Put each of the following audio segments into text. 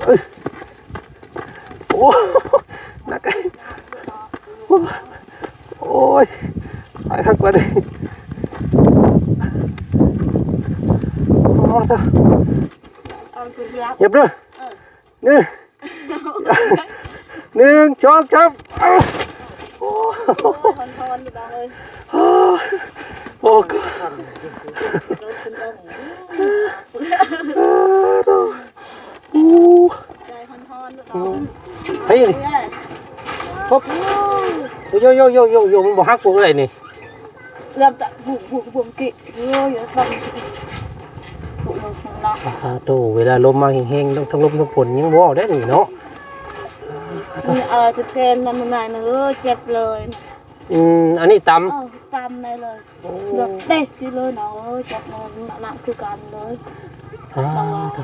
ໂອ້ ໜັກ ໂອ້ຍ ຕາຍຄັກກວ່ານີ້ ໂອ້ ຕາ ເອົາຂຶ້ນລະ ຫຍັບເດີ ເອີ ໜຶ່ງ ໜຶ່ງ ສອງ ສາມ ໂອ້ ໂອ້ຍ ຮ້ອນໆ ພີ່ນ້ອງເອີຍ ໂອ້ ໂອ້ ໂອ້ ໃຈຮ້ອນໆ ພີ່ນ້ອງ ເຮີ້ຍ ປຶບ ໂຢໆໆໆ ມັນບໍ່ຫັກບໍ່ເອື້ອຍນີ້ ເອື້ອມຕະ ບຸ້ງໆໆ ກິ ໂອ້ຍ ປຶ້ງ ປຸ້ງເນາະ ອາໂຕ ເວລາລົມມາແຮງໆ ທັງລົມທັງຝົນຍັງເວົ້າໄດ້ນີ້ເນາະ ເອີ ເຈັບແຂນນຳນາຍນະ ເອີ ເຈັບເລີຍ ອືມ ອັນນີ້ຕຳ ເອີ ຕຳໄດ້ເລີຍ ໂອ້ ເລືອດເຕະຢູ່ເລີຍນະ ເອີ ເຈັບເລີຍ ໜັກຄືກັນເລີຍ ອາໂຕ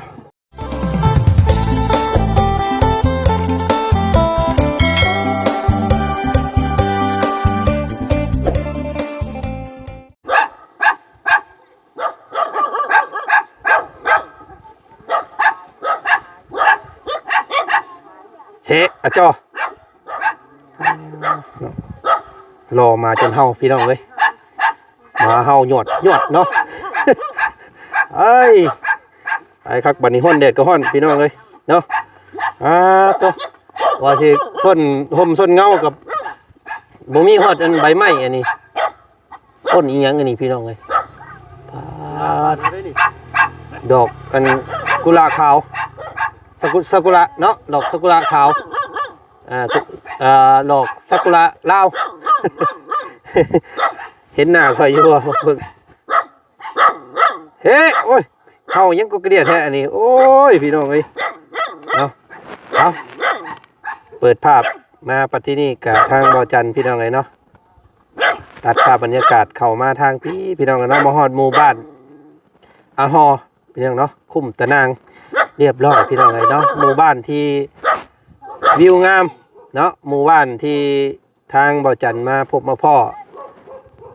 ເຊະ ອາຈໍ ລໍມາຈົນເຫົ່າ ພີ່ນ້ອງເອີຍ ມາເຫົ່າຍອດໆເນາະ ເອີຍ ໄປຄັກ ບັດນີ້ຮ້ອນແດດກໍຮ້ອນ ພີ່ນ້ອງເອີຍເນາະ ອາໂຕ ວ່າຊິຊົນຮົ່ມຊົນເງົາກໍບໍ່ມີ ຮອດອັນໃບໄມ້ອັນນີ້ ຕົ້ນອີ່ຫຍັງອັນນີ້ ພີ່ນ້ອງເອີຍ ປາດ ດອກອັນກຸລາຂາວ ຊາກຸ ຊາກຸລະເນາະ ດອກຊາກຸລະຂາວ ອ່າ ຊາ ອ່າ ດອກຊາກຸລະລາວ ເຫັນໜ້າຂ້ອຍຢູ່ບໍ່ ເບິ່ງ ເຮ ໂອ້ຍ ເຫົ່າຫຍັງກໍກະເດຍແທ້ອັນນີ້ ໂອ້ຍ ພີ່ນ້ອງເອີຍ ເອົາ ເອົາ ເປີດພາບມາ ປັດທີນີ້ກະທາງບໍ່ຈັນ ພີ່ນ້ອງເອີຍເນາະ ຕັດພາບບັນຍາກາດເຂົ້າມາທາງພີ້ ພີ່ນ້ອງເອີຍເນາະ ມາຮອດໝູ່ບ້ານອາຫໍ ພີ່ນ້ອງເນາະ ຄຸ້ມຕະນາງ ລຽບລ້ອຍ ພີ່ນ້ອງເອີຍເນາະ ໝູ່ບ້ານທີ່ວິວງາມເນາະ ໝູ່ບ້ານທີ່ ທາງບໍ່ຈັນມາພົບມາພໍ້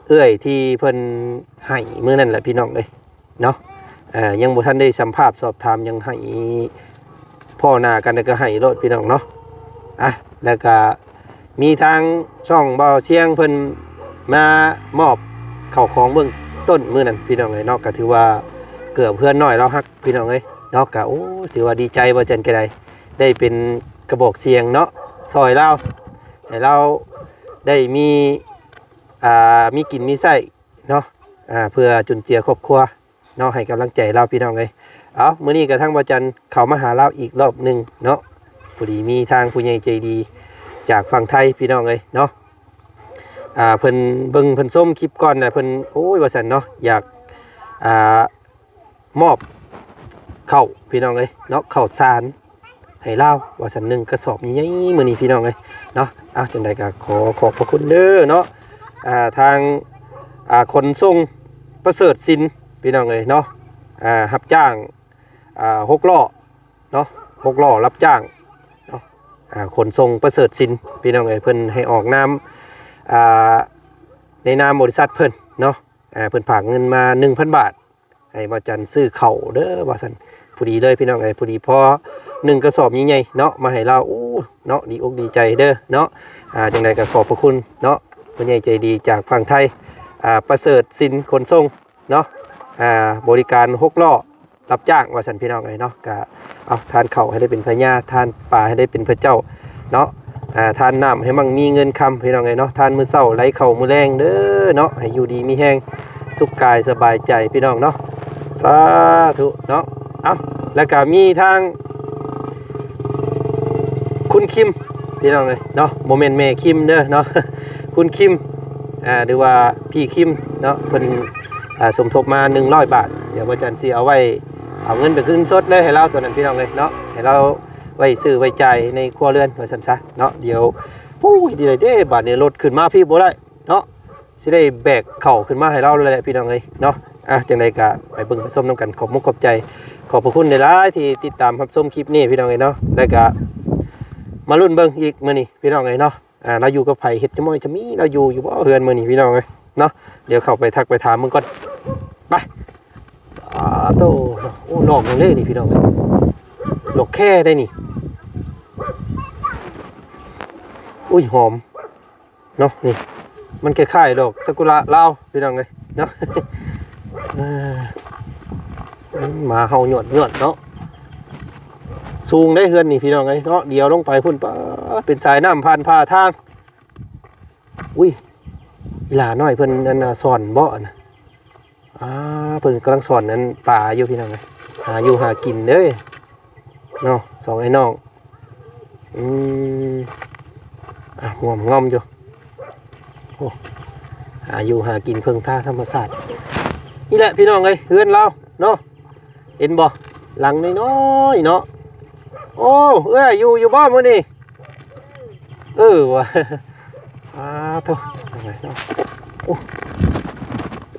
ເອື້ອຍທີ່ເພິ່ນໃຫ້ມື້ນັ້ນແຫຼະ ພີ່ນ້ອງເອີຍເນາະ ເອີ ຍັງບໍ່ທັນໄດ້ສຳພາດສອບຖາມຫຍັງ ໃຫ້ພໍ້ໜ້າກັນແລ້ວກໍໃຫ້ໂລດ ພີ່ນ້ອງເນາະ ອະ ແລ້ວກໍມີທາງຊ່ອງເບົາຊຽງເພິ່ນມາມອບເຂົ້າຂອງເບື້ອງຕົ້ນມື້ນັ້ນ ພີ່ນ້ອງເອີຍເນາະ ກໍຖືວ່າເກືອບເຮືອນນ້ອຍລາວຮັກ ພີ່ນ້ອງເອີຍເນາະ ກໍ ໂອ້ ຖືວ່າດີໃຈ ບໍ່ຈັນກໍໄດ້ ໄດ້ເປັນກະບອກສຽງເນາະ ຊ່ອຍລາວ ໃຫ້ລາວໄດ້ມີ ອ່າ ມີກິນມີໃຊ້ເນາະ ອ່າ ເພື່ອຈຸນເຈືອຄອບຄົວເນາະ ໃຫ້ກຳລັງໃຈລາວ ພີ່ນ້ອງເອີຍ ເອົາ ມື້ນີ້ກໍທາງບໍ່ຈັນເຂົ້າມາຫາລາວອີກລອບໜຶ່ງເນາະ ພໍດີມີທາງຜູ້ໃຫຍ່ໃຈດີຈາກຝັ່ງໄທ ພີ່ນ້ອງເອີຍເນາະ ອ່າ ເພິ່ນເບິ່ງເພິ່ນຊົມຄລິບກ່ອນແລ້ວ ເພິ່ນ ໂອ້ຍ ວ່າຊັ້ນເນາະ ຢາກ ອ່າ ມອບເຂົ້າ ພີ່ນ້ອງເອີຍເນາະ ເຂົ້າສານໃຫ້ລາວວ່າຊັ້ນ ໜຶ່ງກະສອບໃຫຍ່ໆ ມື້ນີ້ ພີ່ນ້ອງເອີຍເນາະ ເອົາ ຈັ່ງໃດກໍຂໍຂອບພະຄຸນເດີເນາະ ອ່າ ທາງ ອ່າ ຂົນສົ່ງປະເສີດສິນ ພີ່ນ້ອງເອີຍເນາະ ອ່າ ຮັບຈ້າງ ອ່າ ຫົກລໍ້ເນາະ ຫົກລໍ້ຮັບຈ້າງເນາະ ອ່າ ຂົນສົ່ງປະເສີດສິນ ພີ່ນ້ອງເອີຍ ເພິ່ນໃຫ້ອອກນາມ ອ່າ ໃນນາມບໍລິສັດເພິ່ນເນາະ ອ່າ ເພິ່ນຝາກເງິນມາໜຶ່ງພັນບາດ ໃຫ້ບ່າວຈັນຊື້ເຂົ້າເດີວ່າຊັ້ນ ພໍດີເລີຍພີ່ນ້ອງເອີຍ ພໍດີພໍໜຶ່ງກະສອບໃຫຍ່ໆເນາະ ມາໃຫ້ລາວ ໂອ້ ເນາະ ດີອົກດີໃຈເດີເນາະ ອ່າ ຈັ່ງໃດກໍຂອບພະຄຸນເນາະ ຜູ້ໃຫຍ່ໃຈດີຈາກຝັ່ງໄທ ອ່າ ປະເສີດສິນຂົນສົ່ງເນາະ ອ່າ ບໍລິການຫົກລໍ້ ຮັບຈ້າງວ່າຊັ້ນພີ່ນ້ອງເອີຍເນາະ ກະເອົາ ທານເຂົ້າໃຫ້ໄດ້ເປັນພະຍາ ທານປາໃຫ້ໄດ້ເປັນພະເຈົ້າເນາະ ອ່າ ທານນ້ຳໃຫ້ມັ່ງມີເງິນຄຳພີ່ນ້ອງເອີຍເນາະ ທານມື້ເຊົ້າໄຫຼເຂົ້າມື້ແລງເດີເນາະ ໃຫ້ຢູ່ດີມີແຮງ ສຸກກາຍສະບາຍໃຈພີ່ນ້ອງເນາະ ສາທຸເນາະ ເອົາ ແລ້ວກະມີທາງ ຄຸນຄິມ ພີ່ນ້ອງເອີຍເນາະ ບໍ່ແມ່ນແມ່ຄິມເດີເນາະ ຄຸນຄິມ ອ່າ ຫຼືວ່າພີ່ຄິມເນາະ ເພິ່ນ ອ່າ ສົມທົບມາໜຶ່ງຮ້ອຍບາດ ດຽວບ່າວຈັນຊິເອົາໄວ້ ເອົາເງິນໄປຂຶ້ນສົດເລີຍໃຫ້ລາວ ໂຕນັ້ນພີ່ນ້ອງເອີຍເນາະ ໃຫ້ລາວໄວ້ຊື້ໄວ້ຈ່າຍໃນຄົວເຮືອນວ່າຊັ້ນຊະເນາະ ດຽວ ໂອ້ຍ ດີໃດເດ້ ບາດນີ້ລົດຂຶ້ນມາພີ້ບໍ່ໄດ້ເນາະ ຊິໄດ້ແບກເຂົ້າຂຶ້ນມາໃຫ້ລາວເລີຍແຫຼະພີ່ນ້ອງເອີຍເນາະ ອ່ະ ຈັ່ງໃດກະໄປເບິ່ງໄປຊົມນຳກັນ ຂອບມຸກຂອບໃຈ ຂອບພະຄຸນຫຼາຍໆທີ່ຕິດຕາມຮັບຊົມຄລິບນີ້ພີ່ນ້ອງເອີຍເນາະ ແລ້ວກະມາລຸ້ນເບິ່ງອີກມື້ນີ້ພີ່ນ້ອງເອີຍເນາະ ອ່າ ລາວຢູ່ກັບໃຜ ເຮັດຈະມອຍຈະມີ ລາວຢູ່ຢູ່ບໍ່ເຮືອນມື້ນີ້ພີ່ນ້ອງເອີຍເນາະ ດຽວເຂົ້າໄປທັກໄປຖາມເບິ່ງກ່ອນ ໄປ ອາໂຕ ໂອ້ ດອກຫຍັງເດ້ນີ້ພີ່ນ້ອງເອີຍ ດອກແຄໄດ໋ນີ້ ອຸ້ຍ ຫອມເນາະ ນີ້ ມັນຄ້າຍໆດອກຊາກຸຣະລາວ ພີ່ນ້ອງເອີຍເນາະ. ເອີ ໝາເຫົ່າຍອດໆເນາະ. ສູງເດ້ເຮືອນນີ້ ພີ່ນ້ອງເອີຍເນາະ. ດຽວລົງໄປພຸ້ນ ປາ ເປັນສາຍນ້ຳຜ່ານຜ່າທາງ. ອຸ້ຍ ອີຫຼ້ານ້ອຍເພິ່ນ ອັນນ່າ ສອນບໍ່ ອັນນ່າ? ອ່າ ເພິ່ນກຳລັງສອນອັນປາຢູ່ ພີ່ນ້ອງເອີຍ. ຫາຢູ່ຫາກິນເດີ້ເນາະ ສອງອ້າຍນ້ອງ. ອືມ ອ່ະ ງ່ອມງອມຢູ່. ໂອ້ ຫາຢູ່ຫາກິນເພິ່ງພາທຳມະຊາດ. ນີ້ແຫຼະ ພີ່ນ້ອງເອີຍ ເຮືອນລາວເນາະ. ເຫັນບໍ່? ຫຼັງນ້ອຍໆເນາະ. ໂອ້ ເອື້ອຍ ຢູ່ ຢູ່ບໍ່ມື້ນີ້? ເອີ ວ່າ ອາ ໂທ້ ໂອ້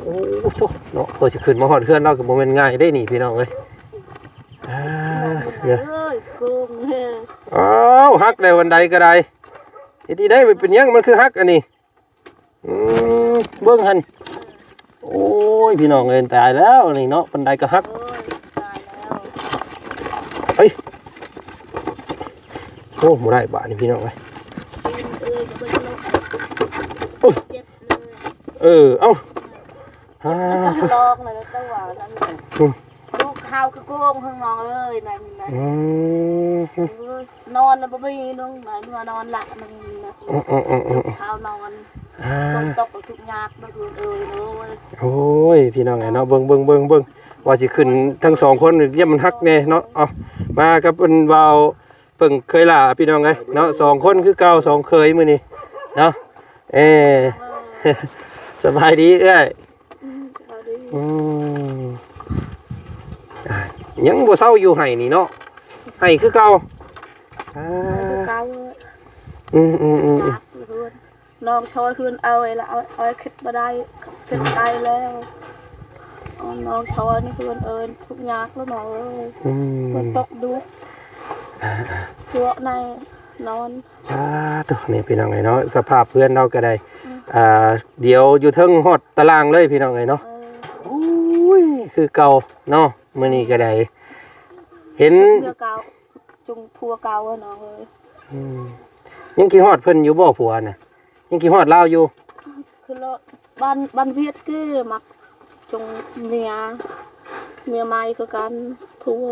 ໂອ້ ໂທ້ເນາະ. ເພື່ອຊິຂຶ້ນມາຮອດເຮືອນລາວກໍບໍ່ແມ່ນງ່າຍເດ້ນີ້ ພີ່ນ້ອງເອີຍ. ອາ ເອີຍ ໂກງເອີຍ. ອ້າວ ຫັກແລ້ວ ບັນໄດກໍໄດ້. ເຮັດອີ່ໄດ້ ມັນເປັນຫຍັງ ມັນຄືຫັກອັນນີ້? ອືມ ເບິ່ງຫັ້ນ. ໂອ້ຍ ພີ່ນ້ອງເອີຍ ຕາຍແລ້ວນີ້ເນາະ ບັນໄດກໍຫັກ. ໂອ້ຍ ຕາຍແລ້ວ. ເອີຍ ໂອ້ ບໍ່ໄດ້ບາດນີ້ ພີ່ນ້ອງເອີຍ. ເອີຍ ກໍບໍ່ໄດ້ເນາະ. ໂອ້ຍ ເຈັບເລີຍ. ເອີ ເອົ້າ ຮາ ລອກນະ ແຕ່ວ່ານັ້ນ ອືມ ລູກເຮົາຄືໂກງ ເພິ່ນນ້ອງເອີຍ ນັ້ນນະ. ອືມ ໂອ້ຍ ນອນແລ້ວບໍ່ມີນ້ອງນະ ວ່ານອນລະນັ້ນນະ. ອືມໆໆໆ ເຮົານອນ ອ່າ ຝົນຕົກກໍທຸກຍາກເດີ້ເພິ່ນເອີຍ. ໂອ້ຍ ໂອ້ຍ ພີ່ນ້ອງເອີຍເນາະ ເບິ່ງໆໆ ວ່າຊິຂຶ້ນທັງສອງຄົນ ຢ້ານມັນຫັກແດ່ເນາະ. ເອົາ ມາກັບເພິ່ນ ບ່າວເພິ່ງເຂີຍຫຼ້າ ພີ່ນ້ອງເອີຍເນາະ ສອງຄົນຄືເກົ່າ ສອງເຂີຍມື້ນີ້ເນາະ. ເອີ ສະບາຍດີເອື້ອຍ. ອືມ ສະບາຍດີ. ອືມ ອ່າ ຍັງບໍ່ເຊົາຢູ່ໄຮ່ນີ້ເນາະ ໄຮ່ຄືເກົ່າ. ອ່າ ໄຮ່ຄືເກົ່າ. ອືມໆໆ ຍາກເຫຼືອເກີນ ນ້ອງຊ່ອຍເຮືອນເອື້ອຍລະ ເອື້ອຍຄິດບໍ່ໄດ້ ຄິດໄປແລ້ວ. ອືມ ນ້ອງຊ່ອຍເຮືອນເອື້ອຍ ທຸກຍາກແລ້ວນ້ອງເອີຍ. ອືມ ຝົນຕົກດຸ ອ່າໆ ພວກໃນນອນ. ອ່າ ໂທ້ ນີ້ພີ່ນ້ອງເອີຍເນາະ ສະພາບເຮືອນລາວກໍໄດ້ ອືມ ອ່າ ດຽວຢູ່ເທິງຮອດຕາລ່າງເລີຍ ພີ່ນ້ອງເອີຍເນາະ. ເອີ ໂອ້ຍ ຄືເກົ່າເນາະ ມື້ນີ້ກໍໄດ້ເຫັນເມືອເກົ່າ ຈຸງຜົວເກົ່າເນາະເອີຍ. ອືມ ຍັງຄິດຮອດເພິ່ນຢູ່ບໍ່ ຜົວນະ? ຍັງຄິດຮອດລາວຢູ່? ຄືລະ ບ້ານ ບ້ານວຽດຄືມັກ ຈົງເມຍ ເມຍໃໝ່ຄືກັນ ຜົວ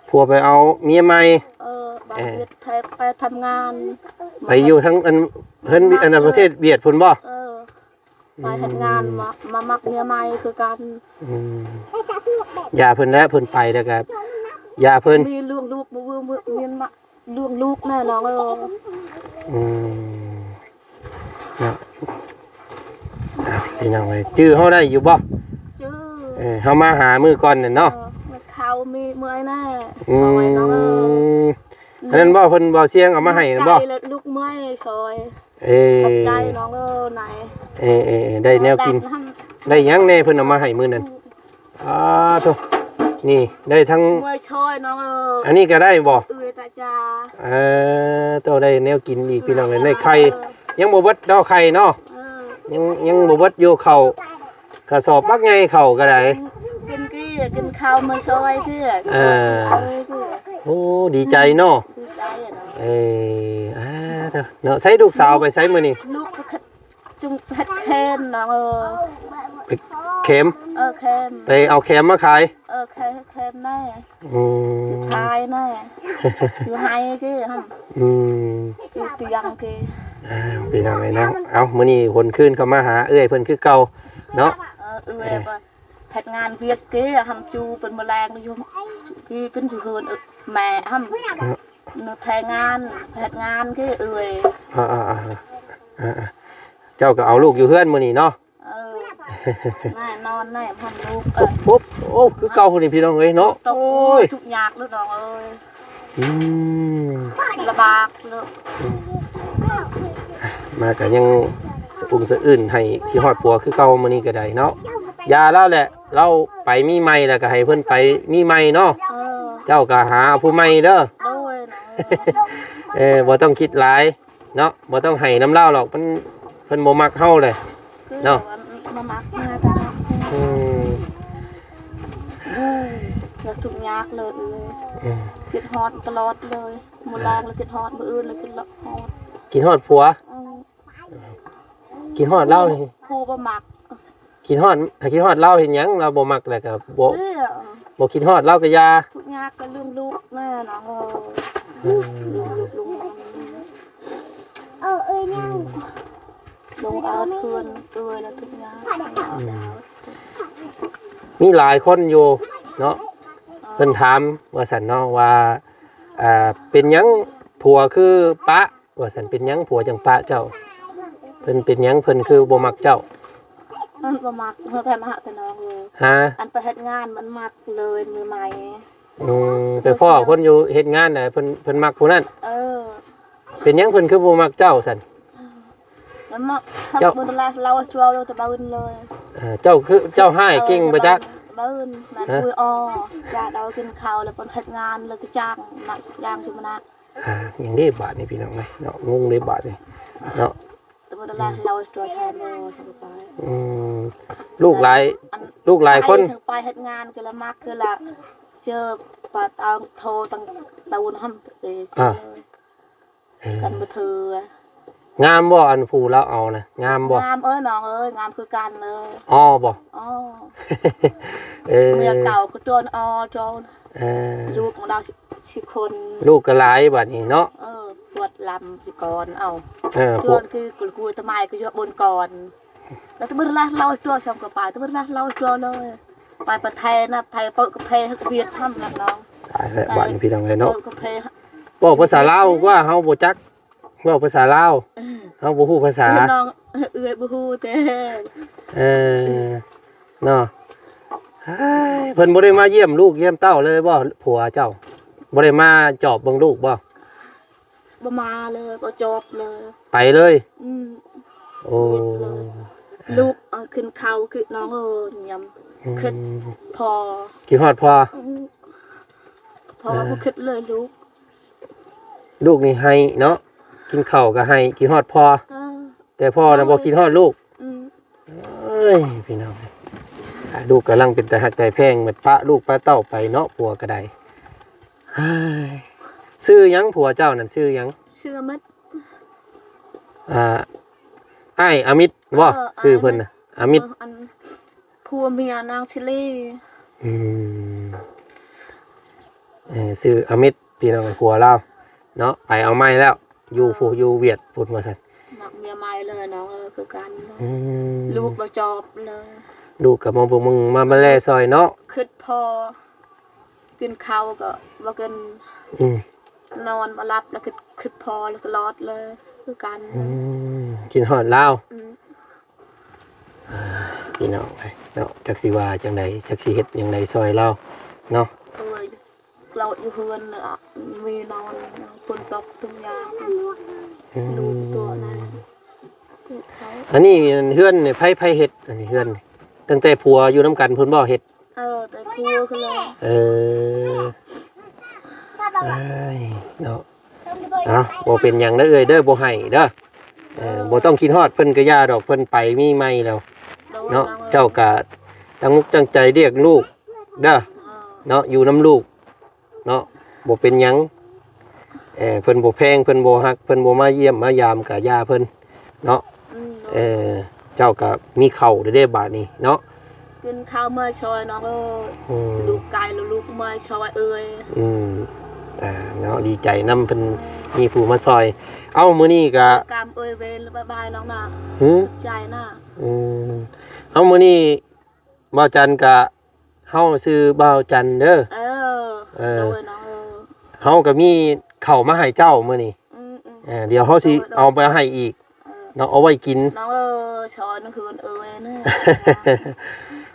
ຜົວໄປເອົາເມຍໃໝ່. ເອີ ບ້ານ ເອີ ວຽດ ໄປ ໄປທຳງານ ໄປຢູ່ທາງອັນ ເຮືອນ ອັນປະເທດວຽດພຸ້ນບໍ່? ເອີ ໄປເຮັດງານ ອືມ ມາ ມາມັກເມຍໃໝ່ຄືກັນ. ອືມ ຢ່າເພິ່ນແຫຼະ ເພິ່ນໄປແລ້ວກໍຢ່າເພິ່ນ ມີເລື່ອງລູກບໍ່ ມີ ມີ ມີມາ ເລື່ອງລູກແນ່ນ້ອງເອີຍ. ອືມ ເນາະ ອ່ະ ພີ່ນ້ອງເອີຍ ຈື່ເຮົາໄດ້ຢູ່ບໍ່? ຈື່ ເອີ ເຮົາມາຫາມື້ກ່ອນນັ້ນເນາະ. ເອີ ເຂົ້າມີເມື່ອຍແນ່ ອືມ ຊ່ອຍນ້ອງເອີຍ. ອັນນັ້ນບໍ່ ເພິ່ນບໍ່ ສຽງເອົາມາໃຫ້ນັ້ນບໍ່? ໃຈແລ້ວລູກເມື່ອຍຊ່ອຍ. ເອີ ຂອບໃຈນ້ອງເອີຍ ໄດ້ແນວກິນ ໄດ້ຫຍັງແນ່ເພິ່ນເອົາມາໃຫ້ມື້ນັ້ນ? ອືມ ອ່າ ໂທ້ ນີ້ໄດ້ທັງ ເມື່ອຍຊ່ອຍນ້ອງເອີຍ. ອັນນີ້ກໍໄດ້ບໍ່? ເອື້ອຍຕາຈາ ເອີ ໂຕ ໄດ້ແນວກິນອີກ ພີ່ນ້ອງເອີຍ. ໄດ້ໄຂ່ ເອີ ຍັງບໍ່ເບິດເນາະ ໄຂ່ເນາະ. ເອີ ຍັງ ຍັງບໍ່ເບິດຢູ່ ເຂົ້າກະສອບບັກໃຫຍ່ ເຂົ້າກໍໄດ້ ກິນກີ້ ກິນເຂົ້າເມື່ອຍຊ່ອຍກີ້. ເອີ ໂອ້ ດີໃຈເນາະ ດີໃຈເນາະ. ເອີ ອ່າ ໂທ້ ເນາະ ໃສລູກສາວໄປໃສມື້ນີ້? ລູກ ຈຸງເຮັດແຄມນ້ອງເອີຍ. ໄປແຄມ? ເອີ ແຄມ ໄປເອົາແຄມມາຂາຍ? ເອີ ແຄມ ແຄມແນ່. ອືມ ຢູ່ທ້າຍແນ່ ຢູ່ໄຮ່ເກ. ອືມ ຢູ່ຕຽງເກ. ອ້າວ ພີ່ນ້ອງເອີຍເນາະ ເອົ້າ ມື້ນີ້ຫວນຄືນເຂົ້າມາຫາເອື້ອຍເພິ່ນຄືເກົ່າເນາະ. ເອີ ເອື້ອຍ ເອີ ເຮັດງານວຽກເກ ຫຳຈູເປັນມະແລງຢູ່ ເກເປັນຢູ່ເຮືອນ ເອີ ແມ່ຫຳ ເນາະ ນະ ແທງງານ ເຮັດງານເກເອື້ອຍ. ອ່າໆໆ ເຈົ້າກໍເອົາລູກຢູ່ເຮືອນມື້ນີ້ເນາະ. ເອີ ແນ່ນອນແນ່ ຫຳລູກ. ໂອ້ ໂອ້ ຄືເກົ່ານີ້ ພີ່ນ້ອງເອີຍເນາະ. ໂອ້ຍ ທຸກຍາກເດີ້ນ້ອງເອີຍ. ອືມ ລຳບາກເດີ້. ອືມ ມາກໍຍັງສະອຸງສະອື່ນໃຫ້ຄິດຮອດຜົວຄືເກົ່າ ມື້ນີ້ກໍໄດ້ເນາະ. ຢ່າລາວແຫຼະ ລາວໄປມີໃໝ່ແລ້ວກໍໃຫ້ເພິ່ນໄປມີໃໝ່ເນາະ. ເອີ ເຈົ້າກໍຫາຜູ້ໃໝ່ເດີ້. ໂດຍ ເອີ ບໍ່ຕ້ອງຄິດຫຼາຍເນາະ ບໍ່ຕ້ອງໄຫ້ນຳລາວດອກ ມັນ ເພິ່ນບໍ່ມັກເຮົາແຫຼະເນາະ. ບໍ່ມັກເນາະ. ອືມ ເອີຍ ລະທຸກຍາກເລີຍເອີຍ. ອືມ ຄິດຮອດຕະຫຼອດເລີຍ ມື້ແລງລະຄິດຮອດ ມື້ອື່ນລະຄິດຮອດ. ກິນຮອດຜົວ. ອືມ ກິນຮອດລາວນີ້ ຜູ້ບໍ່ມັກ. ກິນຮອດ ໃຫ້ກິນຮອດລາວເຮັດຫຍັງ? ລາວບໍ່ມັກແລ້ວກໍບໍ່ ເອີ ບໍ່ກິນຮອດລາວກໍຢ່າ. ທຸກຍາກກໍເລື່ອງລູກແມ່ນະ. ເອີ ເອີ ເລື່ອງລູກ ເອີຍ ເອີຍ ຍັງ ອືມ ລົງອາເພື່ອນເອີຍ ແລ້ວທຸກຍາກ. ອືມ ມີຫຼາຍຄົນຢູ່ເນາະ ເອີ ເພິ່ນຖາມວ່າຊັ້ນເນາະ ວ່າ ອ່າ ເປັນຫຍັງຜົວຄືປະ ວ່າຊັ້ນ ເປັນຫຍັງຜົວຈັ່ງປະເຈົ້າ? ເພິ່ນເປັນຫຍັງ ເພິ່ນຄືບໍ່ມັກເຈົ້າ? ເພິ່ນບໍ່ມັກ ເພິ່ນ ແຕ່ນະ ແຕ່ນ້ອງເອີຍ ຮະ ອັນໄປເຮັດງານມັນມັກເລີຍ ມືໃໝ່. ອືມ ໄປພໍ້ຄົນຢູ່ເຮັດງານນະ ເພິ່ນ ເພິ່ນມັກຜູ້ນັ້ນ. ເອີ ເປັນຫຍັງເພິ່ນຄືບໍ່ມັກເຈົ້າຊັ້ນ? ແລ້ວມັກ ເຈົ້າ ເບິ່ງລະ ລາວຈວເລີຍ ແຕ່ບາວເລີຍ. ເອີ ເຈົ້າຄື ເຈົ້າຮ້າຍເກັ່ງບໍ່ຈັກ ບາວນັ້ນ. ຮະ ໂອ້ຍ ອໍ ຈາດເອົາກິນເຂົ້າ ແລ້ວເພິ່ນເຮັດງານ ແລ້ວກໍຈ້າງນະ ຈ້າງຢູ່ມະນະ. ອ່າ ຫຍັງເດ້ບາດນີ້ພີ່ນ້ອງເອີຍເນາະ ງົງເດ້ບາດນີ້ເນາະ. ແຕ່ບໍ່ໄດ້ລະ ອືມ ລາວຕົວແທນບໍ່ ສະບາຍ. ອືມ ລູກຫຼາຍ ອັນ ລູກຫຼາຍຄົນ ໄປເຮັດງານກໍລະມັກຄືລະ ເຈີປາຕາງໂທຕັງຕາວຸນຫັ້ນເອ ອ່າ ເອີ ກັນບໍ່ເທື່ອ. ງາມບໍ່ ອັນຜູ້ລາວເອົານະ ງາມບໍ່? ງາມເອີຍ ນ້ອງເອີຍ ງາມຄືກັນເລີຍ. ອໍບໍ່? ອໍ ເອີ ເມຍເກົ່າກໍໂດນອໍໂດນ. ເອີ ລູກຂອງລາວສີ່ຄົນ ລູກກໍຫຼາຍບາດນີ້ເນາະ. ເອີ ປວດລຳພິກອນເອົາ. ເອີ ໂດນຄືກຸລະກຸຍຕະໄມກໍຢູ່ບົນກ່ອນ ແລ້ວຕະບຶດລະລາວຕົວຊ່ຳກໍໄປ ຕະບຶດລະລາວຕົວເລີຍ ໄປປະເທດນະ ໄທເປີກະເພຫາກວຽດນາມນະນ້ອງ. ຕາຍແລ້ວບາດນີ້ພີ່ນ້ອງເອີຍເນາະ ເປີກະເພ ເວົ້າພາສາລາວກວ່າ ເຮົາບໍ່ຈັກ ເວົ້າພາສາລາວ ເອີ ເຮົາບໍ່ຮູ້ພາສາ ນ້ອງເອື້ອຍບໍ່ຮູ້ແຕ່. ເອີ ເນາະ ເພິ່ນບໍ່ໄດ້ມາຢ້ຽມລູກຢ້ຽມເຕົ້າເລີຍບໍ່ ຜົວເຈົ້າ? ບໍ່ໄດ້ມາຈອບເບິ່ງລູກບໍ່? ບໍ່ມາເລີຍ ບໍ່ຈອບເລີຍ ໄປເລີຍ. ອືມ ໂອ້ ເຮັດເລີຍ ລູກ ເອີ ກິນເຂົ້າຄືນ້ອງເອີຍ ຍາມ ອືມ ຄິດພໍ້ ຄິດຮອດພໍ່. ອືມ ພໍ່ ເອີ ບໍ່ຄິດເລີຍລູກ ລູກນີ້ໄຫ້ເນາະ ກິນເຂົ້າກໍໄຫ້ ຄິດຮອດພໍ່. ເອີ ແຕ່ພໍ່ນະບໍ່ຄິດຮອດລູກ. ອືມ ເອີຍ ພີ່ນ້ອງ ອ່າ ລູກກຳລັງເປັນຕາຮັກຕາແພງ ມາປະລູກປະເຕົ້າໄປເນາະ ຜົວກໍໄດ້. ເຮີ້ຍ ຊື່ຫຍັງຜົວເຈົ້ານັ້ນ ຊື່ຫຍັງ? ຊື່ອາມິດ. ອ່າ ອ້າຍອາມິດບໍ່? ເອີ ຊື່ເພິ່ນນະ ອາມິດ ອາມິດ. ເອີ ອັນ ຜົວເມຍນາງຊິລີ. ອືມ ເອີ ຊື່ອາມິດ ພີ່ນ້ອງ ຜົວລາວເນາະ ໄປເອົາໃໝ່ແລ້ວ ຢູ່ ເອີ ຜູ້ ຢູ່ຫວຽດພຸ້ນວ່າຊັ້ນ. ມັກເມຍໃໝ່ເລີຍນ້ອງເອີຍ ຄືກັນ. ອືມ ລູກບໍ່ຈອບເລີຍ ລູກກໍມາເບິ່ງມາ ມາແລຊ່ອຍເນາະ. ຄິດພໍ້ ກິນເຂົ້າກໍບໍ່ກິນ. ອືມ ນອນບໍ່ຫຼັບ ແລ້ວຄິດ ຄິດພໍ້ຕະຫຼອດເລີຍ ຄືກັນ. ອືມ ຄິດຮອດລາວ. ອືມ ອ່າ ພີ່ນ້ອງເອີຍເນາະ ຈັກຊິວ່າຈັ່ງໃດ ຈັກຊິເຮັດຈັ່ງໃດຊ່ອຍລາວເນາະ. ໂອ້ຍ ເຮົາຢູ່ເຮືອນ ມີນອນ ຝົນຕົກທຸກຢ່າງ. ອືມ ຢູ່ຕົວນັ້ນ. ອັນນີ້ເຮືອນນີ້ ໃຜ ໃຜເຮັດ? ອັນນີ້ເຮືອນນີ້ ຕັ້ງແຕ່ຜົວຢູ່ນຳກັນພຸ້ນບໍ່ເຮັດ? ເອີ ແຕ່ຜົວຄືແລ້ວ. ເອີ ເອີຍ ເນາະ. ເອົາ ບໍ່ເປັນຫຍັງເດີເອື້ອຍເດີ ບໍ່ໃຫ້ເດີ. ເອີ ເອີ ບໍ່ຕ້ອງຄິດຮອດເພິ່ນກໍຢ່າດອກ ເພິ່ນໄປມີໃໝ່ແລ້ວເນາະ. ເຈົ້າກໍຕັ້ງອົກຕັ້ງໃຈລ້ຽງລູກເດີ ເອີ ເນາະ ຢູ່ນຳລູກເນາະ ບໍ່ເປັນຫຍັງ. ເອີ ເພິ່ນບໍ່ແພງ ເພິ່ນບໍ່ຮັກ ເພິ່ນບໍ່ມາຢ້ຽມມາຢາມກໍຢ່າເພິ່ນເນາະ. ອືມ ເອີ ເຈົ້າກໍມີເຂົ້າເດ້ບາດນີ້ເນາະ. ກິນເຂົ້າເມື່ອຊ່ອຍນ້ອງເອີຍ. ອືມ ລູກໄກ່ລູກເມື່ອຊ່ອຍເອີຍ. ອືມ ອ່າ ເນາະ ດີໃຈນຳເພິ່ນ ອືມ ມີຜູ້ມາຊ່ອຍ. ເອົ້າ ມື້ນີ້ກະ ກຳເອີຍເວນ ບາຍບາຍນ້ອງນະ. ຫື? ໃຈນະ. ອືມ ເອົ້າ ມື້ນີ້ບ່າວຈັນກະ ເຮົາຊື່ບ່າວຈັນເດີ. ເອີ ເອີ ໂດຍນ້ອງເອີຍ. ເຮົາກະມີເຂົ້າມາໃຫ້ເຈົ້າມື້ນີ້. ອືມໆ ເອີ ດຽວເຮົາຊິ ໂດຍໆ ເອົາໄປໃຫ້ອີກ ເອີ ເນາະ ເອົາໄວ້ກິນ. ນ້ອງເອີຍ ຊອຍນະຄືນເອີຍນະ.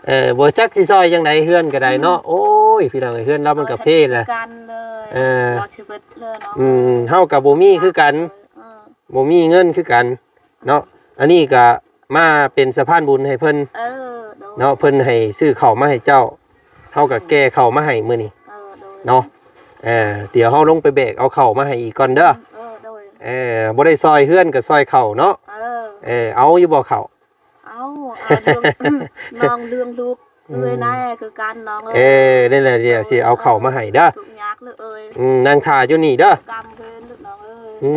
ເອີ ບໍ່ຈັກຊິຊ່ອຍຈັ່ງໃດ ເຮືອນກໍໄດ້ເນາະ. ອືມ ໂອ້ຍ ພີ່ນ້ອງເອີຍ ເຮືອນລາວມັນກໍເພແຫຼະ ເອີ ເຮັດຄືກັນເລີຍ. ເອີ ລອດຊີວິດເລີຍເນາະ. ອືມ ເຮົາກໍບໍ່ມີຄືກັນ ເອີ ບໍ່ມີເງິນຄືກັນເນາະ. ອັນນີ້ກໍມາເປັນສະພານບຸນໃຫ້ເພິ່ນ ເອີ ໂດຍ ເນາະ ເພິ່ນໃຫ້ຊື້ເຂົ້າມາໃຫ້ເຈົ້າ ເຮົາກໍແກ່ເຂົ້າມາໃຫ້ມື້ນີ້ ເອີ ໂດຍ ເນາະ. ເອີ ດຽວເຮົາລົງໄປແບກເອົາເຂົ້າມາໃຫ້ອີກກ່ອນເດີ. ເອີ ໂດຍ ເອີ ບໍ່ໄດ້ຊ່ອຍເຮືອນກໍຊ່ອຍເຂົ້າເນາະ. ເອີ ເອີ ເອົາຢູ່ບໍ່ເຂົ້າ? ເອົາ ເອົາເລື່ອງ ນ້ອງເລື່ອງລູກ ອືມ ເອີຍນາຍຄືກັນນ້ອງເອີຍ. ເອີ ນັ້ນແຫຼະ ດຽວຊິເອົາເຂົ້າມາໃຫ້ເດີ ທຸກຍາກເລີຍເອີຍ. ອືມ ນັ່ງຖ້າຢູ່ນີ້ເດີ ກຳເພິ່ນລູກນ້ອງເອີຍ. ອືມ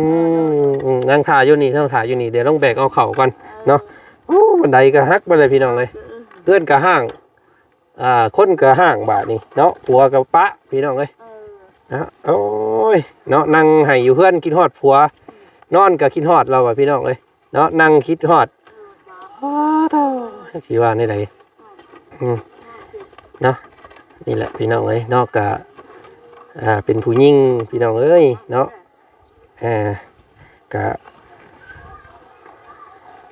ອືມ ນັ່ງຖ້າຢູ່ນີ້ ນັ່ງຖ້າຢູ່ນີ້ ດຽວລົງແບກເອົາເຂົ້າກ່ອນເນາະ. ໂອ້ ບັນໄດກໍຫັກເບິດເລີຍພີ່ນ້ອງເອີຍ ເຮືອນກໍຮ້າງ ອ່າ ຄົນກໍຮ້າງບາດນີ້ເນາະ ຜົວກໍປະພີ່ນ້ອງເອີຍ ເອີ ນະ. ໂອ້ຍ ເນາະ ນັ່ງໄຫ້ຢູ່ເຮືອນ ຄິດຮອດຜົວ ນອນກໍຄິດຮອດລາວວ່າ ພີ່ນ້ອງເອີຍ ເນາະ ນັ່ງຄິດຮອດ ອ້າໂທ້ ຈັກຊິວ່າແນວໃດ ອືມ ເນາະ. ນີ້ແຫຼະພີ່ນ້ອງເອີຍເນາະ ກະ ອ່າ ເປັນຜູ້ຍິງພີ່ນ້ອງເອີຍເນາະ ເອີ ກະ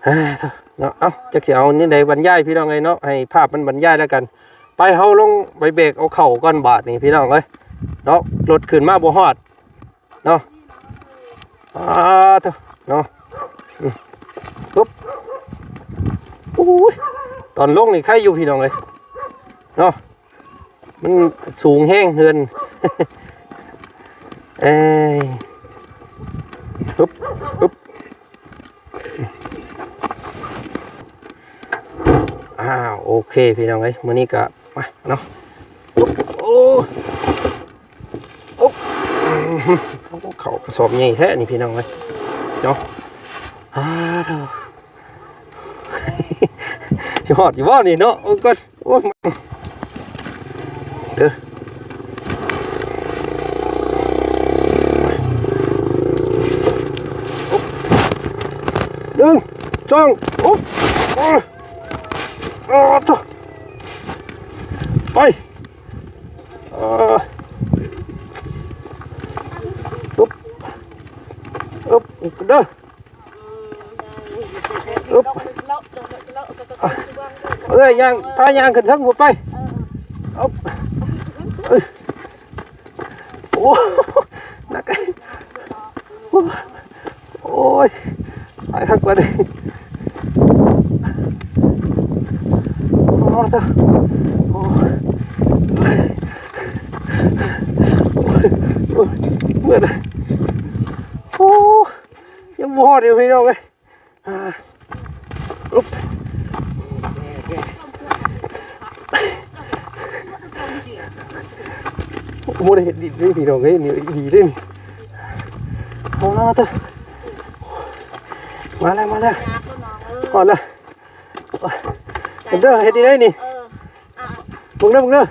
ອ່າ ເນາະ ເອົ້າ ຈັກຊິເອົາແນວໃດບັນຍາຍພີ່ນ້ອງເອີຍເນາະ ໃຫ້ພາບມັນບັນຍາຍແລ້ວກັນ. ໄປ ເຮົາລົງໄປແບກເອົາເຂົ້າກ່ອນບາດນີ້ພີ່ນ້ອງເອີຍເນາະ ລົດຂຶ້ນມາບໍ່ຮອດ ເນາະ ອ່າ ໂທ້ ເນາະ ອືມ ປຶບ ໂອ້ຍ ຕອນລົງນີ້ໄຄຢູ່ພີ່ນ້ອງເອີຍເນາະ ມັນສູງແຮງເຮືອນ ເອີຍ ປຶບ ປຶບ ອ້າວ ໂອເຄພີ່ນ້ອງເອີຍ ມື້ນີ້ກໍມາເນາະ ໂອ້ ໂອ້ ເຂົ້າກະສອບໃຫຍ່ແທ້ນີ້ພີ່ນ້ອງເອີຍເນາະ ອ້າໂທ້ ຊິຮອດຢູ່ບໍ່ນີ້ເນາະ ເບິ່ງກ່ອນ. ໂອ້ຍ ເດີ ໜຶ່ງ ສອງ ໂອ້ ໂອ້ ໂອ້ ໂທ້ ໄປ ເອີ ປຶບ ອຶບ ເດີ ອຶບ ເອີຍ ຍ່າງ ພາຍ່າງຂຶ້ນເທິງພຸ້ນໄປ ອຶບ ເອີຍ ໂອ້ ໜັກ ໂອ້ຍ ຕາຍຄັກກວ່ານີ້ ໂອ້ ໂອ້ ໂອ້ຍ ໂອ້ຍ ເມື່ອຍ ໂອ້ ຍັງບໍ່ຮອດຢູ່ພີ່ນ້ອງເອີຍ ອ່າ ອຸບ ບໍ່ໄດ້ເຮັດດິນເດ້ພີ່ນ້ອງເອີຍ ນີ້ອີ່ຫຼີເດ້ນີ້ ອ້າ ມາແລ້ວ ມາແລ້ວ ຮອດແລ້ວ ເດີ ເຮັດດີໄດ໋ນີ້ ເອີ ອ່າ ເບິ່ງເດີ ເບິ່ງເດີ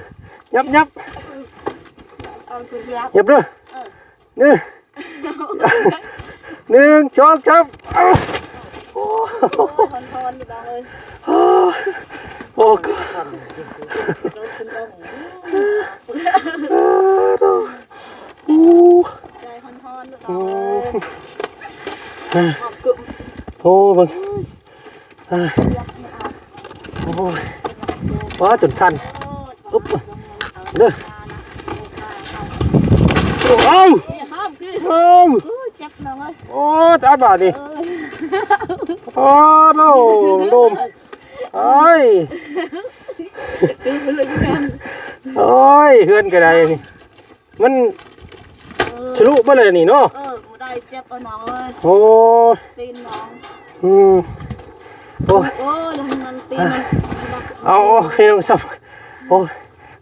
ຫຍັບ ຫຍັບ ເອົາຂຶ້ນ ຫຍັບເດີ ເອີ ໜຶ່ງ ໜຶ່ງ ສອງ ສາມ ໂອ້ ໂອ້ຍ ຮ້ອນໆ ພີ່ນ້ອງເອີຍ ໂອ້ ໂອ້ ຮ້ອນຂຶ້ນ ຮ້ອນ ໂອ້ ໃຈຮ້ອນໆ ພີ່ນ້ອງເອີຍ ໂອ້ ເບິ່ງ ອ່າ ໂອ້ຍ ວ້າ ຈົນສັ່ນ ອຶບ ເດີ ເອົາ ເອົາ ເຈັບນ້ອງເອີຍ ໂອ້ ຕາຍບາດນີ້ ເອີ ໂອ້ ໂດມ ໂອ້ຍ ໂອ້ຍ ເຮືອນກໍໄດ້ນີ້ ມັນ ເອີ ທະລຸມາເລີຍນີ້ເນາະ ເອີ ບໍ່ໄດ້ເຈັບ ເອົານ້ອງເອີຍ ໂອ້ຍ ຕີນນ້ອງ ອືມ ໂອ້ຍ ໂອ້ຍ ມັນຕີນມັນ ເອົາ ໂອ້ຍ ນ້ອງຊອບ ໂອ້ຍ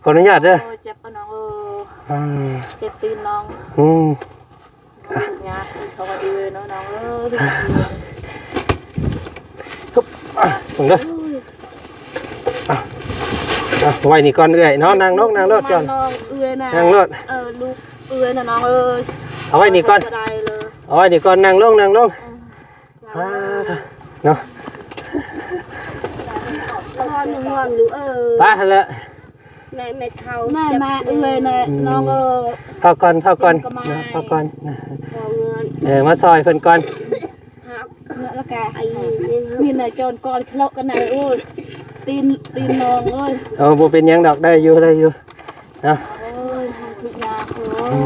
ຂໍອະນຸຍາດເດີ ໂອ້ຍ ເຈັບ ເອົານ້ອງເອີຍ ອ່າ ເຈັບຕີນນ້ອງ ອືມ ຍາກ ຊ່ອຍເອີຍເນາະນ້ອງເອີຍ ຮຶບ ອ່ະ ເບິ່ງເດີ ອ່ະ ອ່ະ ໄວ້ນີ້ກ່ອນເອື້ອຍເນາະ ນັ່ງລົງ ນັ່ງໂລດກ່ອນ ນ້ອງເອື້ອຍນະ ນັ່ງໂລດ ເອີ ລູກເອື້ອຍນະນ້ອງເອີຍ ເອົາໄວ້ນີ້ກ່ອນ ເອົາໄວ້ນີ້ກ່ອນ ນັ່ງລົງ ນັ່ງລົງ ເອີ ອ່າ ເນາະ ຮ້ອນ ຮ້ອນຢູ່ ເອີ ໄປຫັ້ນແຫຼະ ແມ່ ແມ່ເຖົ້າ ແມ່ ມາເອື້ອຍນະ ອືມ ນ້ອງເອີຍ ເຝົ້າກ່ອນ ເຝົ້າກ່ອນ ເນາະ ເຝົ້າກ່ອນ ເອີ ມາຊ່ອຍເພິ່ນກ່ອນ ແລ້ວກະມີນາຍໂຈນກ່ອນ ຊະໂລະກັນນະ ໂອ້ຍ ຕີນ ຕີນນ້ອງເອີຍ ເອີ ບໍ່ເປັນຫຍັງດອກ ໄດ້ຢູ່ ໄດ້ຢູ່ ເນາະ ໂອ້ຍ ທຸກຍາກ ໂອ້ຍ ອືມ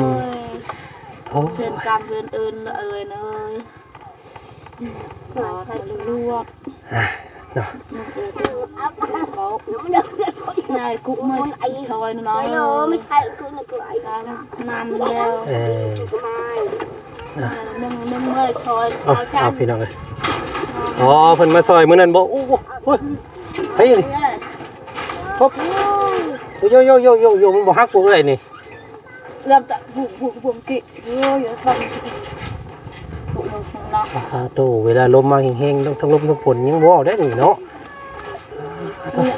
ໂອ້ຍ ເວນກຳເວນເອີນເອີຍເນຍ ລວກ ເນາະ ຍາຍກຸມາຊ່ອຍນ້ອງເອີຍ ນ້ຳແລ້ວ ເອີ ໜຶ່ງ ໜຶ່ງເມື່ອຍຊ່ອຍ ເອົາ ເອົາ ພີ່ນ້ອງເອີຍ ອໍ ເພິ່ນມາຊ່ອຍມື້ນັ້ນບໍ່ ໂອ້ ໂອ້ ເຮີ້ຍ ເຮີ້ຍ ໂອ້ ໂຢ ໂຢ ໂຢ ໂຢ ມັນບໍ່ຫັກບໍ່ເອື້ອຍນີ້ ເລີ່ມຈະບຸ້ງ ບຸ້ງ ບຸ້ງ ກິ ໂອ້ຍ ເອີ ຟັງ ໂອ້ຍ ເນາະ ອາໂຕ ເວລາລົມມາແຮງໆ ທັງລົມທັງຝົນຍັງເວົ້າໄດ້ນີ້ເນາະ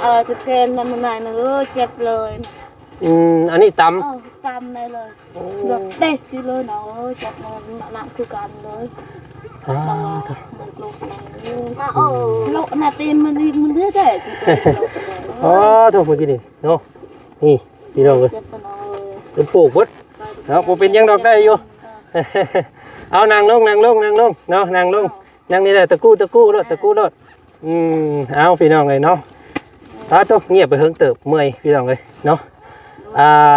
ເອີ ຈະແພນນຳນາຍນະ ເອີ ເຈັບເລີຍ ອືມ ອັນນີ້ຕຳ ເອີ ຕຳໄດ້ເລີຍ ໂອ້ ເດັກກິນເລີຍນະ ເອີ ຈັບມາໜັກຄືກັນເລີຍ ອາໂຕ ໂລະໜ້າຕີນມັນນີ້ ມັນເດ້ແທ້ ອາໂຕ ເມື່ອກີ້ນີ້ເນາະ ນີ້ພີ່ນ້ອງເອີຍ ເປັນປູກເບິດເນາະ ບໍ່ເປັນຫຍັງດອກ ໄດ້ຢູ່ ເອີ ເອົາ ນັ່ງລົງ ນັ່ງລົງ ນັ່ງລົງເນາະ ນັ່ງລົງ ນັ່ງນີ້ແຫຼະ ຕະກູ້ ຕະກູ້ໂລດ ຕະກູ້ໂລດ ອືມ ເອົາ ພີ່ນ້ອງເອີຍເນາະ ອາໂຕ ງຽບໄປເຫິງເຕີບ ເມື່ອຍ ພີ່ນ້ອງເອີຍເນາະ ອ່າ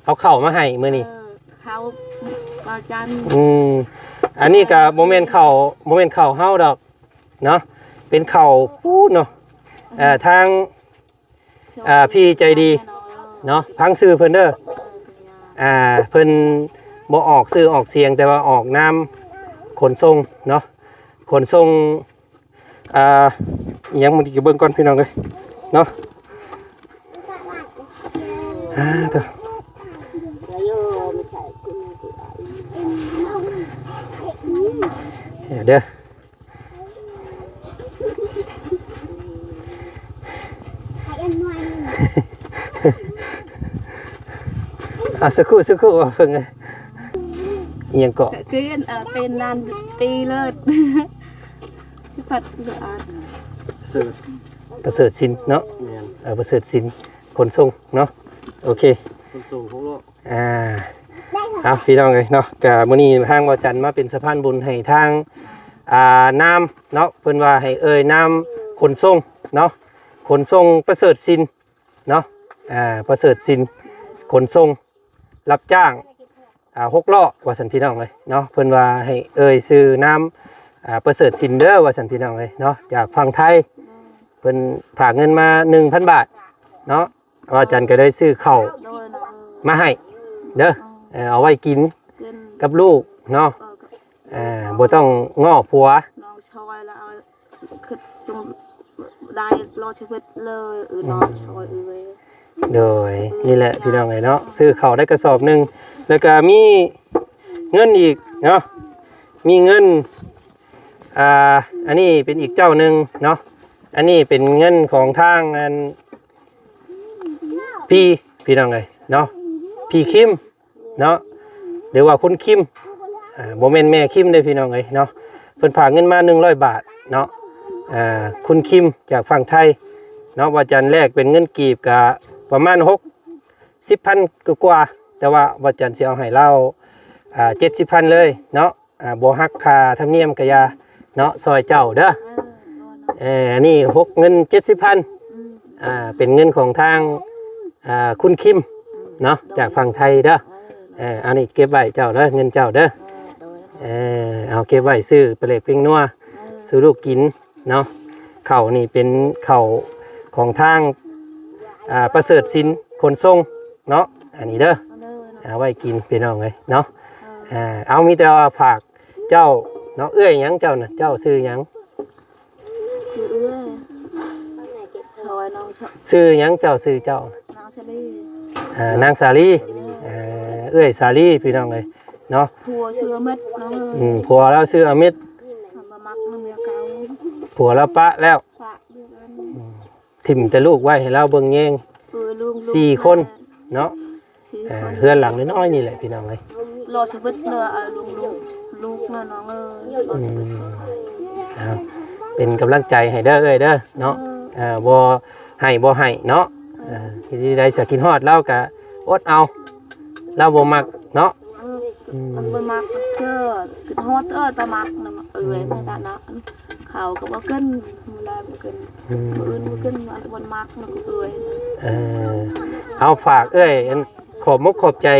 ເອົາເຂົ້າມາໃຫ້ມື້ນີ້ ເອີ ເຂົ້າ ເຂົ້າຈັນ ອືມ ອັນນີ້ກະບໍ່ແມ່ນເຂົ້າ ບໍ່ແມ່ນເຂົ້າເຮົາດອກເນາະ ເປັນເຂົ້າພຸ້ນເນາະ ເອີ ທາງ ອ່າ ພີ່ໃຈດີເນາະ ຟັງຊື່ເພິ່ນເດີ ອ່າ ເພິ່ນບໍ່ອອກຊື່ອອກສຽງ ແຕ່ວ່າອອກນາມຂົນສົ່ງເນາະ ຂົນສົ່ງ ອ່າ ອີ່ຫຍັງ ມື້ນີ້ກໍເບິ່ງກ່ອນ ພີ່ນ້ອງເອີຍເນາະ ອ່າ ໂທ້ ເດີ ອ່າ ສັກຄູ່ ສັກຄູ່ ວ່າເພິ່ນ ອີ່ຫຍັງເກາະ ເປັນ ເປັນນານຕີເລີດ ພັດເລີດ ປະເສີດ ປະເສີດສິນເນາະ ແມ່ນ ເອີ ປະເສີດສິນ ຂົນສົ່ງເນາະ ໂອເຄ ຂົນສົ່ງຫົກລໍ້ ອ່າ ເອົາ ພີ່ນ້ອງເອີຍເນາະ ກະມື້ນີ້ທາງບ່າວຈັນມາເປັນສະພານບຸນໃຫ້ທາງ ອ່າ ນາມເນາະ ເພິ່ນວ່າໃຫ້ເອີ່ຍນາມຂົນສົ່ງເນາະ ຂົນສົ່ງປະເສີດສິນເນາະ ອ່າ ປະເສີດສິນຂົນສົ່ງ ຮັບຈ້າງ ອ່າ ຫົກລໍ້ ວ່າຊັ້ນ ພີ່ນ້ອງເອີຍເນາະ ເພິ່ນວ່າໃຫ້ເອີ່ຍຊື່ນາມ ອ່າ ປະເສີດສິນເດີ ວ່າຊັ້ນ ພີ່ນ້ອງເອີຍເນາະ ຈາກຝັ່ງໄທ ເພິ່ນຝາກເງິນມາໜຶ່ງພັນບາດເນາະ ບ່າວຈັນກໍເລີຍຊື້ເຂົ້າ ໂດຍ ມາໃຫ້ເດີ ເອີ ເອົາໄວ້ກິນ ກິນ ກັບລູກເນາະ ເອີ ບໍ່ຕ້ອງງໍ້ຜົວ ນ້ອງຊ່ອຍລະເອົາ ຄືຕ້ອງໄດ້ລໍຊີວິດເລີຍ ເອີ ນ້ອງຊ່ອຍເອີຍ ໂດຍ ນີ້ແຫຼະ ພີ່ນ້ອງເອີຍເນາະ ຊື້ເຂົ້າໄດ້ກະສອບໜຶ່ງ ແລ້ວກະມີເງິນອີກເນາະ ມີເງິນ ອ່າ ອັນນີ້ເປັນອີກເຈົ້າໜຶ່ງເນາະ ອັນນີ້ເປັນເງິນຂອງທາງ ອັນ ພີ່ ພີ່ນ້ອງເອີຍເນາະ ພີ່ຄິມເນາະ ຫຼືວ່າຄຸນຄິມ ອ່າ ບໍ່ແມ່ນແມ່ຄິມເດ້ ພີ່ນ້ອງເອີຍເນາະ ເພິ່ນຝາກເງິນມາໜຶ່ງຮ້ອຍບາດເນາະ ອ່າ ຄຸນຄິມຈາກຝັ່ງໄທເນາະ ບ່າວຈັນແລກເປັນເງິນກີບກະປະມານຫົກສິບພັນກວ່າໆ ແຕ່ວ່າບ່າວຈັນຊິເອົາໃຫ້ລາວ ອ່າ ເຈັດສິບພັນເລີຍເນາະ ອ່າ ບໍ່ຫັກຄ່າທຳນຽມກະຢ່າເນາະ ຊ່ອຍເຈົ້າເດີ ເອີ ອັນນີ້ຫົກ ເງິນເຈັດສິບພັນ ອືມ ອ່າ ເປັນເງິນຂອງທາງ ອ່າ ຄຸນຄິມເນາະ ໂດຍ ຈາກຝັ່ງໄທເດີ ເອີ ເອີ ອັນນີ້ເກັບໄວ້ເຈົ້າເດີ ເງິນເຈົ້າເດີ ເອີ ໂດຍ ເອີ ເອົາເກັບໄວ້ຊື້ປາແຫຼກແປ້ງນົວ ເອີ ສູ່ລູກກິນເນາະ ເຂົ້ານີ້ເປັນເຂົ້າຂອງທາງ ອ່າ ປະເສີດສິນຂົນສົ່ງເນາະ ອັນນີ້ເດີ ເອົາໄວ້ກິນ ພີ່ນ້ອງເອີຍເນາະ ເອີ ເອົາ ມີແຕ່ວ່າຝາກ ເຈົ້າເນາະ ເອື້ອຍຫຍັງເຈົ້ານະ ເຈົ້າຊື່ຫຍັງ? ຊື່ເອື້ອຍ ຊອຍ ນ້ອງຊອຍ ຊື່ຫຍັງເຈົ້າ? ຊື່ເຈົ້າ? ນາງສາລີ ເອີ ນາງສາລີ ເອີ ເອື້ອຍສາລີ ພີ່ນ້ອງເອີຍເນາະ ຜົວຊື່ອາເມັດ ນ້ອງເອີຍ ອືມ ຜົວລາວຊື່ອາເມັດ ບໍ່ມັກນຳເມຍເກົ່າ ຜົວລາວປະແລ້ວ ປະຢູ່ກັນ ອືມ ຖິ້ມແຕ່ລູກໄວ້ໃຫ້ລາວເບິ່ງແຍງ ເອີ ລູກ ລູກ ສີ່ຄົນເນາະ ສີ່ຄົນ ເອີ ເຮືອນຫຼັງນ້ອຍໆນີ້ແຫຼະ ພີ່ນ້ອງເອີຍ ລໍຊີວິດເລີຍ ເອົາລູກ ລູກ ລູກນະ ນ້ອງເອີຍ ອືມ ເອົາ ເປັນກຳລັງໃຈໃຫ້ເດີ ເອື້ອຍເດີເນາະ ເອີ ເອີ ບໍ່ໃຫ້ ບໍ່ໃຫ້ເນາະ ເອີ ເອີ ເຮັດໃດຊະ ຄິດຮອດລາວກະອົດເອົາ ລາວບໍ່ມັກເນາະ ເອີ ອືມ ມັນບໍ່ມັກເທື່ອ ຄິດຮອດເອີ ແຕ່ມັກນະ ເອີ ອືມ ແມ່ນຕານະ ເຂົາກໍບໍ່ກິນ ມື້ລາວບໍ່ກິນ ອືມ ມື້ອື່ນບໍ່ກິນ ມັນບໍ່ມັກນະ ເອີຍ ເອີ ເອົາ ຝາກເອື້ອຍ ອັນ ຂອບມົກຂອບໃຈ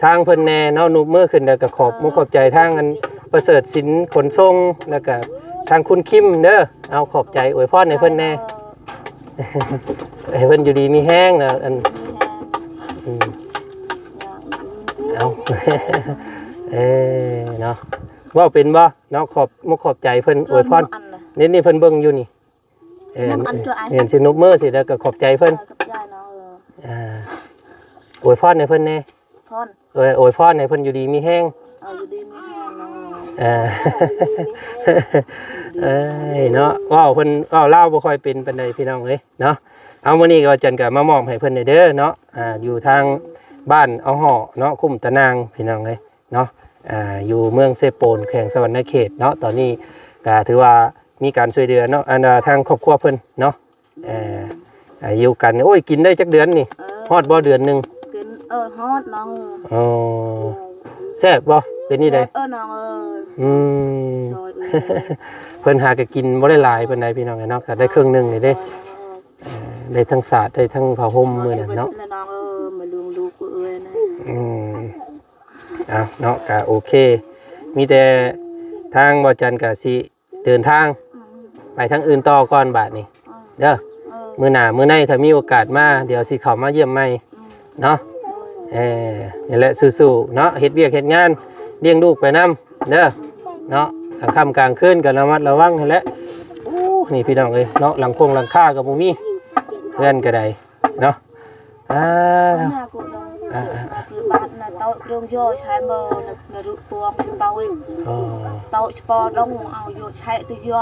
ທາງເພິ່ນແດ່ເນາະ ນົບມືຂຶ້ນ ແລ້ວກໍຂອບມົກຂອບໃຈທາງ ອັນ ປະເສີດສິນຂົນສົ່ງ ແລ້ວກໍທາງຄຸນຄິມເດີ ເອົາ ຂອບໃຈ ອວຍພອນໃຫ້ເພິ່ນແດ່ ໃຫ້ເພິ່ນຢູ່ດີມີແຮງນະ ອັນ ມີແຮງ ອືມ ເອົາ ເອີ ເນາະ ເວົ້າເປັນບໍ່ເນາະ ຂອບມົກຂອບໃຈເພິ່ນ ອວຍພອນ ນີ້ ນີ້ເພິ່ນເບິ່ງຢູ່ນີ້ ເອີ ເຫັນຊິນົບມືຊິ ແລ້ວກໍຂອບໃຈເພິ່ນ ເອີ ຂອບໃຈເນາະ ເອີ ອ່າ ອວຍພອນໃຫ້ເພິ່ນແດ່ ພອນ ເອີ ອວຍພອນໃຫ້ເພິ່ນຢູ່ດີມີແຮງ ເອີ ຢູ່ດີມີແຮງເນາະ ເອີ ເອີຍເນາະ ເວົ້າເພິ່ນ ເວົ້າລາວບໍ່ຄ່ອຍເປັນປານໃດພີ່ນ້ອງເອີຍເນາະ. ເອົາ ມື້ນີ້ກໍຈັນກໍມາມອບໃຫ້ເພິ່ນເດີເນາະ ອ່າ ຢູ່ທາງບ້ານເອົາຫໍ້ເນາະ ຄຸ້ມຕະນາງ ພີ່ນ້ອງເອີຍເນາະ ອ່າ ຢູ່ເມືອງເຊໂປນ ແຂວງສະຫວັນນະເຂດເນາະ. ຕອນນີ້ກໍຖືວ່າມີການຊ່ວຍເຫຼືອເນາະ ອັນ ອ່າ ທາງຄອບຄົວເພິ່ນເນາະ ເອີ ອາຍຸກັນ ໂອ້ຍ ກິນໄດ້ຈັກເດືອນນີ້? ເອີ ຮອດບໍ່ເດືອນໜຶ່ງ? ກິນ ເອີ ຮອດນ້ອງເອີຍ. ອໍ ແຊບບໍ່? ເປັນນີ້ໃດ? ແຊບ ເອີ ນ້ອງເອີຍ. ອືມ ຊ່ອຍເອີຍ ເພິ່ນຫາກໍກິນບໍ່ໄດ້ຫຼາຍປານໃດພີ່ນ້ອງເອີຍເນາະ ກໍໄດ້ເຄິ່ງໜຶ່ງນີ້ເດ້. ເອີ ໄດ້ທັງສາດ ໄດ້ທັງຜ້າຫົ່ມມື້ນັ້ນເນາະ ນ້ອງເອີຍ ມາລຸງລູກເອີຍນະ. ອືມ ເອົາເນາະ ກໍໂອເຄ ມີແຕ່ທາງບໍ່ຈັນກໍຊິ ເດີນທາງ ອືມ ໄປທາງອື່ນຕໍ່ກ່ອນບາດນີ້ ອືມ ເດີ. ເອີ ມື້ໜ້າມື້ໃນຖ້າມີໂອກາດມາ ດຽວຊິເຂົ້າມາຢ້ຽມໃໝ່ ອືມ ເນາະ. ໂດຍ ເອີ ນີ້ແຫຼະ ສູ້ໆເນາະ ເຮັດວຽກເຮັດງານ ລ້ຽງລູກໄປນຳເດີ ເນາະ. ກາງຄ່ຳກາງຄືນກໍລະມັດລະວັງຫັ້ນແຫຼະ. ໂອ້ ນີ້ພີ່ນ້ອງເອີຍເນາະ ຫຼັງຄົງຫຼັງຄາກໍບໍ່ມີ ເຮືອນກໍໄດ້ເນາະ. ອ່າ ອ່າ ອ່າ ອ່າ ບາດນະ ໂຕະເຄື່ອງໂຍໃຊ້ບໍ່ ນະ ນະ ລຸປວງເປົາເອງ. ອໍ ໂຕະສະປອດອງ ເອົາໂຍໃຊ້ຕິໂຍ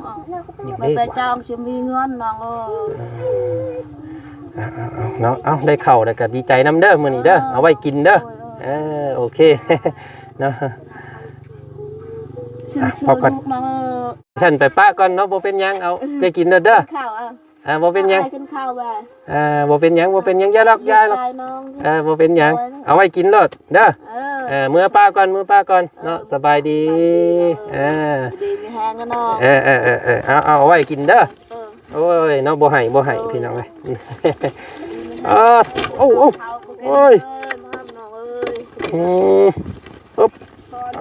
ເອົາ ຍັງ ມັນໄປຈ້າງຈະມີເງິນນ້ອງເອີຍ. ອ່າ ອ່າ ອ່າ ເນາະ ເອົາ ໄດ້ເຂົ້າແລ້ວກໍດີໃຈນຳເດີ ມື້ນີ້ເດີ ເອີ ເອົາໄວ້ກິນເດີ. ໂດຍ ເອີ ເອີ ໂອເຄເນາະ ຊິ ອ່ະ ຊິ ພໍກ່ອນ ລູກນ້ອງເອີຍ. ຊັ້ນໄປປະກ່ອນເນາະ ບໍ່ເປັນຫຍັງ ເອົາ ເອີ ໄປກິນເດີ ເດີ ກິນເຂົ້າ ເອົາ ອ່າ ບໍ່ເປັນຫຍັງ ອ້າຍກິນເຂົ້າວ່າ ອ່າ ບໍ່ເປັນຫຍັງ ບໍ່ເປັນຫຍັງ ຢ່າດອກ ຢ່າດອກ ເອີ ບໍ່ເປັນຫຍັງ ເອົາໄວ້ກິນໂລດເດີ. ເອີ ເອີ ເມືອປະກ່ອນ ເມືອປະກ່ອນເນາະ. ເອີ ສະບາຍດີ ເອີ ດີມີແຮງເນາະ. ເອີ ເອີ ເອີ ເອີ ເອົາ ເອົາໄວ້ກິນເດີ. ເອີ ໂອ້ຍເນາະ ບໍ່ໃຫ້ ບໍ່ໃຫ້ ໂອ້ຍ ພີ່ນ້ອງເອີຍ. ເອີ ໂອ້ ໂອ້ ໂອ້ຍ ເອີຍ ມາເນາະເອີຍ. ອືມ ອຶບ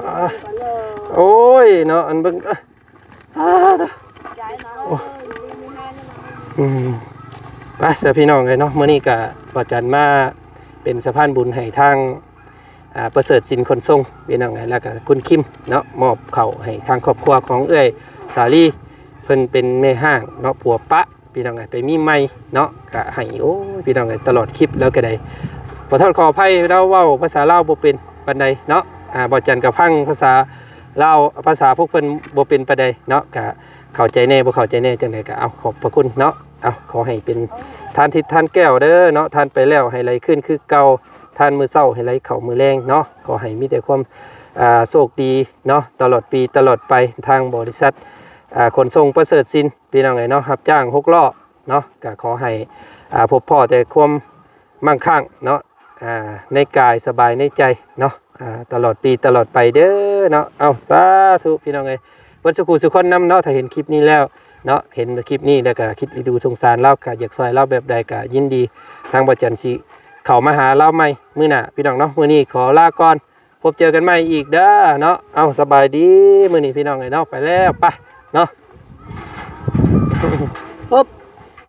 ອ່າ ໂອ້ຍເນາະ ອັນເບິ່ງ ອ່າ ໂອ້ ອືມ ໄປຊະພີ່ນ້ອງເອີຍເນາະ. ມື້ນີ້ກະບ່າວຈັນມາເປັນສະພານບຸນໃຫ້ທາງ ອ່າ ປະເສີດສິນຂົນສົ່ງ ພີ່ນ້ອງເອີຍ ແລ້ວກະຄຸນຄິມເນາະ ມອບເຂົ້າໃຫ້ທາງຄອບຄົວຂອງເອື້ອຍສາລີ ເພິ່ນເປັນແມ່ຮ້າງເນາະ ຜົວປະ ພີ່ນ້ອງເອີຍ ໄປມີໃໝ່ເນາະ ກະໃຫ້ ໂອ້ຍ ພີ່ນ້ອງເອີຍ ຕະຫຼອດຄລິບລາວກະໄດ້ ຂໍໂທດຂໍອະໄພ ລາວເວົ້າພາສາລາວບໍ່ເປັນປານໃດເນາະ. ອ່າ ບ່າວຈັນກະຟັງພາສາລາວ ພາສາພວກເພິ່ນບໍ່ເປັນປານໃດເນາະ ກະເຂົ້າໃຈແດ່ ບໍ່ເຂົ້າໃຈແດ່ ຈັ່ງໃດກະ ເອົາ ຂອບພະຄຸນເນາະ. ເອົາ ຂໍໃຫ້ເປັນທານທິບທານແກ້ວເດີເນາະ ທານໄປແລ້ວໃຫ້ໄຫຼຄືນຄືເກົ່າ ທານມື້ເຊົ້າໃຫ້ໄຫຼເຂົ້າມື້ແລງເນາະ. ຂໍໃຫ້ມີແຕ່ຄວາມ ອ່າ ໂຊກດີເນາະ ຕະຫຼອດປີຕະຫຼອດໄປ. ທາງບໍລິສັດ ອ່າ ຂົນສົ່ງປະເສີດສິນ ພີ່ນ້ອງເອີຍເນາະ ຮັບຈ້າງຫົກລໍ້ເນາະ ກະຂໍໃຫ້ ອ່າ ພົບພໍ້ແຕ່ຄວາມ ໝັ້ງຄັ່ງເນາະ ອ່າ ໃນກາຍສະບາຍໃນໃຈເນາະ ອ່າ ຕະຫຼອດປີຕະຫຼອດໄປເດີເນາະ. ເອົາ ສາທຸ ພີ່ນ້ອງເອີຍ ເບິດສູ່ຄູ່ສູ່ຄົນນຳເນາະ ຖ້າເຫັນຄລິບນີ້ແລ້ວເນາະ ເຫັນຄລິບນີ້ແລ້ວກະຄິດເອັນດູສົງສານລາວ ກະຢາກຊ່ອຍລາວແບບໃດກະຍິນດີ ທາງບ່າວຈັນຊິເຂົ້າມາຫາລາວໃໝ່ມື້ໜ້າ ພີ່ນ້ອງເນາະ. ມື້ນີ້ຂໍລາກ່ອນ ພົບເຈີກັນໃໝ່ອີກເດີເນາະ. ເອົາ ສະບາຍດີ ມື້ນີ້ ພີ່ນ້ອງເອີຍເນາະ ໄປແລ້ວ ໄປເນາະ. ອຶບ